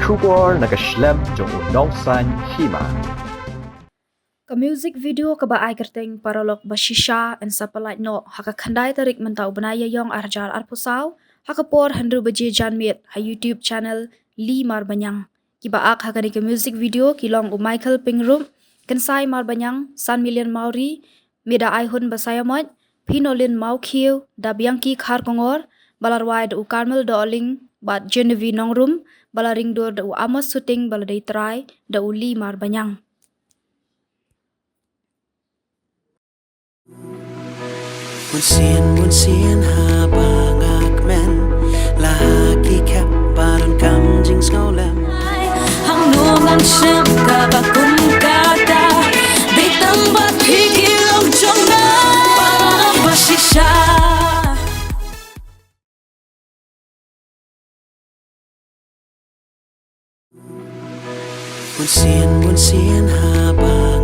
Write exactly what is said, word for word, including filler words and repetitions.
Khubor na ka shlem jong u Nongsaiñ Hima. Ka music video kaba ai kyrteng Paralok Bashisha yn sa pyllait noh ha ka khyndai tarik mynta u bnai Ïaïong ar hajar arphew saw, ha ka por hynriew baje janmiet ha YouTube channel Li Marbaniang. Kiba ak ha kane ka music video ki long u Michael Pyngrope, Kynsai Marbaniang, San Million Mawrie, Meda Aihun Basaiawmoit, Pynolin Mawkhiew, Da Bianchi Kharkongor, ba la rwai da u Carmel Dohling bad Genevieve Nongrum, ba la ringdur da u Amos Suting, ba la dei trai da u Li Marbaniang. Bun sien, bun sien haba nga kmen, la ha ki khep ba donkam jingsngewlem. Hangno ngan shem kaba kum kata, dei tang bad phi ki long jong nga. Paralok bashisha. Bun sien, bun sien haba